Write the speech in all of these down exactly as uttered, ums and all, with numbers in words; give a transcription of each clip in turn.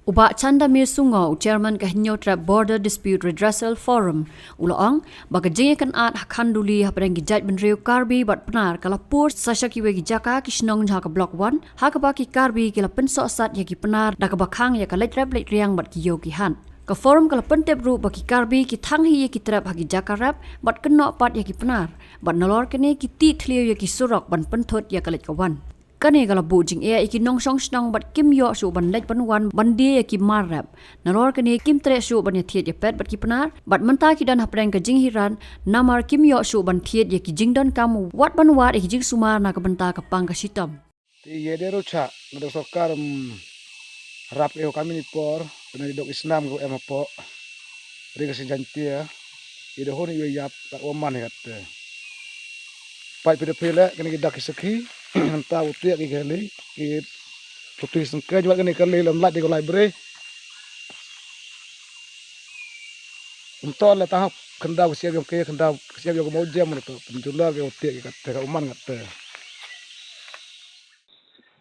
U Bah Chandamir Sungo, u Chairman ka Hynñiewtrep Border Dispute Redressal Forum, u la ong ba ka jingïakynad ha Khanduli hapdeng ki jaitbynriew Karbi bad Pnar ka la pur sa sha kiwei ki jaka ki shnong jong ka Block One, ha kaba ki Karbi ki la pynsohsat ïa ki Pnar da kaba khang ïa ka leit rep leit riang bad ki ïew ki hat. Ka Forum ka la pyntip ruh ba ki Karbi ki thang hi ïa ki trep ha ki jaka rep bad kynnoh pat ïa ki Pnar, bad nalor kane ki tih thliew ïa ki surok ban pynthut ïa ka leit ka wan. Kane ka la buh jingeh ïa ki nongshong shnong bad kim ïoh shuh ban leit ban wan ban die ïa ki mar rep. Nalor kane kim treh shuh ban ïathied ïapet bad ki Pnar, bad mynta ki don hapdeng ka jinghiar namar kim ïoh shuh ban thied ïa ki jingdonkam wat ban wad ïa ki jingsumar na ka bynta ka pang ka shitom. Te ïa dei ruh cha, nga dei sorkar, em, rap eh ka mini por, kane dok isnam ko em hapoh. Ri ka si Jaintia, ïa dei hon ïa ïap, kat wa man ïa kat te. Pai pide pile, kane ki dak ki sakhi, nta u tiak ki kali, ki tuti sengkej wat kane kali lam lait di ko library. Unta la ta khyndaw ka siap ïong ke, khyndaw ka siap ïong ka mawjem na to, pynjula ke u tiak ki kat te, ka uman kat te.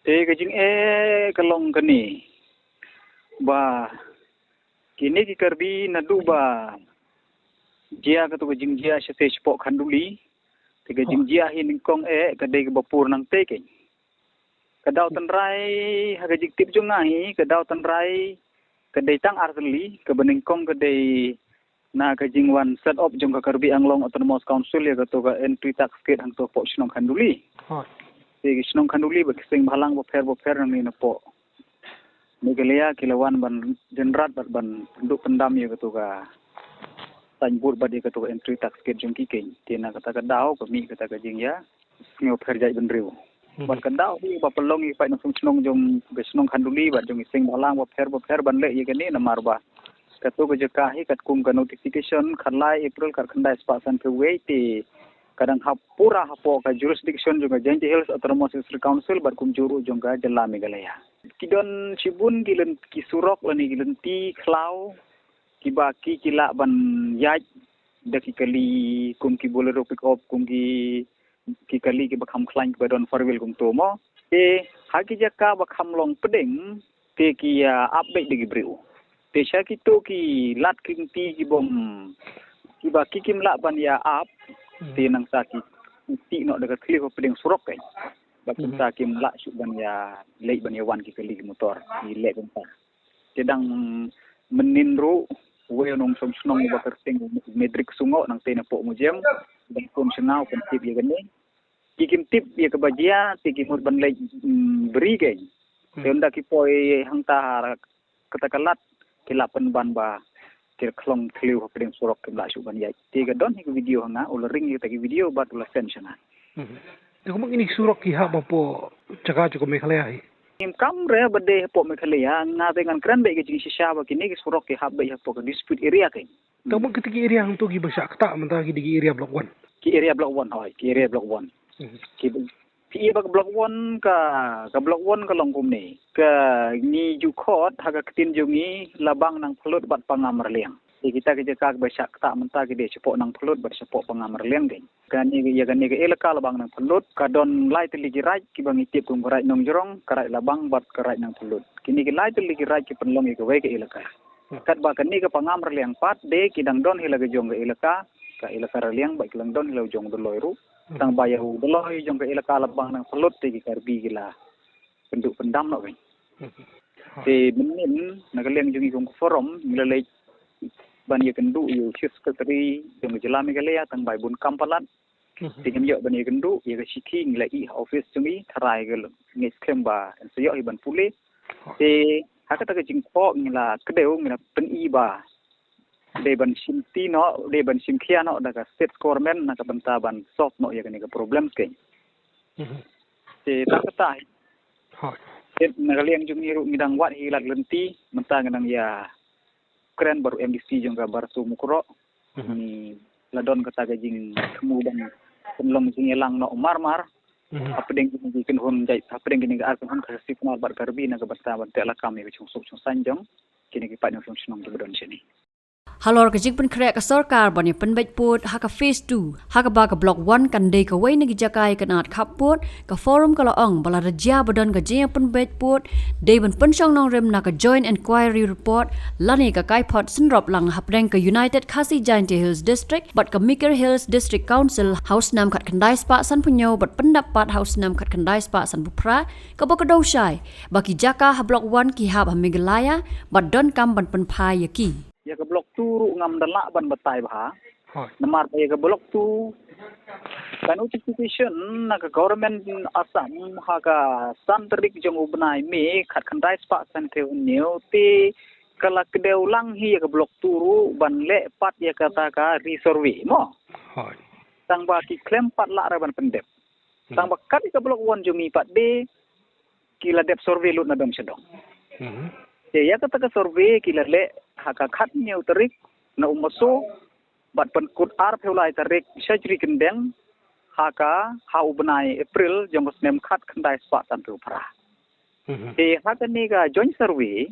Te ka jingeh ka long kane. Ba kine ki Karbi naduh ba jia kato ka jingjia shatei shapoh Khanduli. Te ka jingjia hi nyngkong eh ka dei kaba pur nangtei keiñ. Ka daw tynrai ha ka jingtip jong nga hi, ka daw tynrai ka dei tang ar tylli, kaba nyngkong ka dei na ka jingwan set up jong ka Karbi Anglong Autonomous Council ïa kato ka entry tax gate hangto hapoh shnong Khanduli. Hooid. Te ki shnong Khanduli bad ki seng bhalang bapher bapher nangne napoh Meghalaya ki la wan ban jynrat bad ban pynduh pyndam ïa kato ka signboard bad ïa kato ka entry tax gate jong ki keiñ. Te na kata ka daw ka mih kata ka jingïa sngewpher jaitbynriew. Mhm. Bad ka daw hi ba pynlong ïa ki paid nongshong shnong jong ka shnong Khanduli bad jong ki seng bhalang bapher bapher ban leh ïa kane namar ba kato ka jaka hi katkum ka notification khatlai April khatkhyndai spah sanphew wei te ka dang hap pura hapoh ka jurisdiction jong ka Jaintia Hills Autonomous District Council bad kumjuh ruh jong ka jylla Meghalaya. Ki don shibun ki lyn-, ki surok lane ki lynti khlaw kiba ki ki lah ban ïaid da ki kali kum ki Bolero pick up, kum ki, ki kali kiba kham khlaiñ kiba don four wheel kumto mo. Te ha ki jaka ba kham long pdeng te ki ïa ap beit da ki briew. Te sha kito ki lad ki lynti ki bym, kiba ki kim lah ban ïa ap, hmm, te nangta ki tih noh da ka thliew hapdeng surok keiñ. Ba, hmm, kumta kim lah shuh ban ïa leit ban ïa wan ki kali ki motor, ki leh kumta. Te dang mynnin ruh uwei u nongshong shnong uba kyrteng Medrick Sungo nangtei napoh Mujem, dang kum shnong u pyntip ïa kane. Ki kim tip ïa kaba jia, te ki mut ban leit, mm, bri keiñ. Te, hmm, ynda ki poi hangta ha kata ka lad, ki la pynban ba ki khlong thliew hapdeng surok kim lah shuh ban ïaid. Te ka don hi ka video ha nga, u la ring ïa kata ki video bad u la send sha nga. Mhm. Te kumno kine ki surok ki hap hapoh jaka jong ka Meghalaya hi? Ngim kam re ba dei hapoh Meghalaya, nga te ngan kren beit ka jingshisha ba kine ki surok ki hap beit hapoh ka dispute area keiñ. Te kumno kiti ki area hangto kiba shah ktah mynta ki dei ki area Block One? Ki area Block One, hooid, ki area Block One. Mhm. Ki, ki area ba ka Block One ka, ka Block One ka long kumne. Ka ngi ju khot ha ka ktien jong ngi Labang, Nangphyllut bad Pangamrliang. Te kita ki jaka kiba shah ktah mynta ki dei shapoh Nangphyllut bad shapoh Pangamrliang keiñ. Kane, ïa kane ka elaka Labang, Nangphyllut ka don lai tylli ki raid kiba ngi tip kum ka raid Nongjrong, ka raid Labang bad ka raid Nangphyllut. Kine ki lai tylli ki raid ki pynlong ïa kawei ka elaka. Hmm. Katba kane ka Pangamrliang pat de ki dang don hi la ka jong ka elaka, ka elaka Rliang bad ki dang don hi la u jong u Doloi ruh. Hmm. Tang ba ïa u Doloi jong ka elaka Labang, Nangphyllut te ki Karbi ki la pynduh pyndam noh keiñ. Hmm. Te mynnin na ka liang jong ngi kum ka Forum ngi la leit ban ïakynduh ïa u Chief Secretary jong ka jylla Meghalaya tang ba i bun kam palat. Mhm. Te ngim ïoh ban ïakynduh, ïa ka shiki ngi la ïoh ha office jong i, tharai ka ngeit skhem ba yn sa ïoh hi ban pule. Te ha kata ka jingkhoh ngi la kdew, ngi la pyni ba dei ban shim ti noh, dei ban shim khia noh da ka state government na ka bynta ban solve noh ïa kane ka problem skhem. Mhm. Te tang kata hi. Hooid. Te na ka liang jong ngi ruh ngi dang wad hi lad lynti, mynta ngi dang ïa kren bad u M D C jong ka Barso Mukroh. Mhm. Ngi la don kata ka jingthmu ban pynlong jingïalang noh marmar. Mhm. Hapdeng kine ki kynhun jait, hapdeng kine ki ar kynhun ka Khasi Pnar bad Karbi na ka bynta ban teh lakam ïa ka jingsuk jingsaiñ jong kine ki paid nongshong shnong kiba don shane. Halor ka jingpynkhreh ka sorkar ban ïa pynbeit pud ha ka phase two, ha kaba ka Block one kan dei kawei na ki jaka ïa kynad khappud, ka forum ka la ong ba lada jia ba don ka jingpynbeit pud, dei ban pynshong nongrim na ka Joint Inquiry Report lane ka kaiphod synrop lang hapdeng ka United Khasi Jaintia Hills District bad ka Mikir Hills District Council ha u snem khatkhyndai spah sanphew hynñiew bad pyndap pat ha u snem khatkhyndai spah sanphew phra, kaba kdew shai ba ki jaka ha Block one ki hap ha Meghalaya bad donkam ban pynphai ïa ki. Ïa ka Block two ruh ngam da lah ban batai bha. Hooid. Namar ba ïa ka Block two ka notification na ka Government Assam ha ka san tarik jong u bnai May khatkhyndai spah sanphew hynñiew te ka la kdew lang hi ïa ka Block two ruh ban leh pat ïa kata ka resurvey mo. Hooid. Tang ba ki khlem pat lah re ban pyndep. Hmm. Tang ba kat ïa ka Block one jong ngi pat de ki la dep survey lut na dong sha dong. Hmm. Te ïa kata ka survey ki la leh ha ka khathynñiew tarik na u Maso bad pynkut arphew lai tarik sha Jri Kyndeng ha ka, ha u bnai April jong ka snem khatkhyndai spah sanphew phra. Hmm. Te ha kane ka joint survey,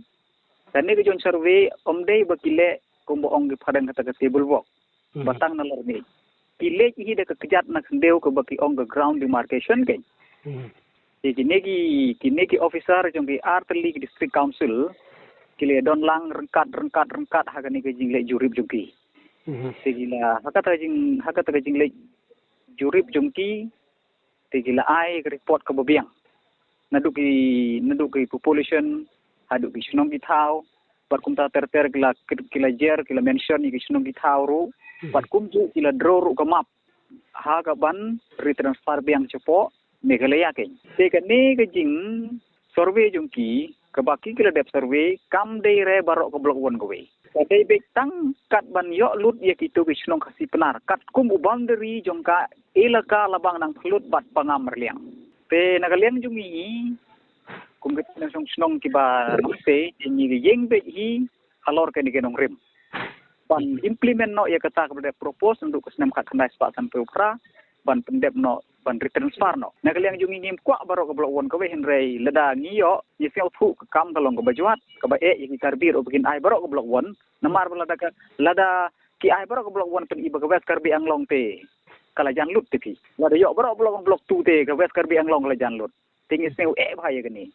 kane ka joint survey ym dei ba ki leh kumba ong ki phareng kata ka table work. Hmm. Ba tang na lor ne ki leh hi da ka kjat na khyndew kaba ki ong ka ground demarcation kein. Hmm. Te kine ki, kine ki officer jong ki artylli ki District Council ki la don lang ryngkat, ryngkat, ryngkat ha kane ka jingleh jurip jong ki. Hmm. Te ki la, ha kata ka jing, ha kata ka jingleh jurip jong ki, te ki la ai ka report kaba biang. Naduh ki, naduh ki population, haduh ki shnong ki thaw, bad kumta ter ter ki la, ki la jer, ki la mention ïa ki shnong ki thaw ruh, hmm, bad kumjuh ki la draw ruh ka map ha ka ban retransfer biang shapoh Meghalaya kein. Te kane ka jing survey jong ki, kaba ki ki la dep survey, kam dei re baroh ka Block one kawei. Ka dei beit tang kat ban ïoh lut ïa kito ki shnong Khasi Pnar katkum u boundary jong ka elaka Labang Nangphyllut bad Bangam Rliang. Te na ka liang jong ngi kum ki nongshong shnong kiba nongte, te ngi ïeng beit hi halor kane ka nongrim ban implement noh ïa kata kaba la dep propose naduh ka snem khatkhyndai spah sanphew phra ban pyndep noh, ban retransfer noh. Na ka liang jong ngi ngim kwah baroh ka Block one kawei, hynrei lada ngi ïoh, ngi sngewthuh ka kam ka long kaba jwat, kaba eh ïa ki Karbi ruh ba kin ai baroh ka Block one. Namar ba lada ka, lada ki ai baroh ka Block one pyn-i ba ka West Karbi Anglong te ka la jan lut te phi. Lada ïoh baroh Block, Block two te ka West Karbi Anglong ka la jan lut. Te ngi sngew eh bha ïa kane.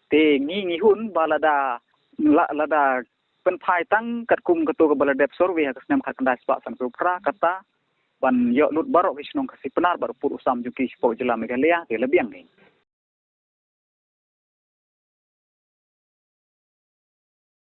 Te ngi, ngi hun ba lada, la, lada pynphai tang katkum kato kaba la dep survey ha ka snem khatkhyndai spah sanphew phra, kata ban ïoh lut baroh ki shnong Khasi Pnar bad u pud u sam jong ki shapoh jylla Meghalaya, te la biang hi.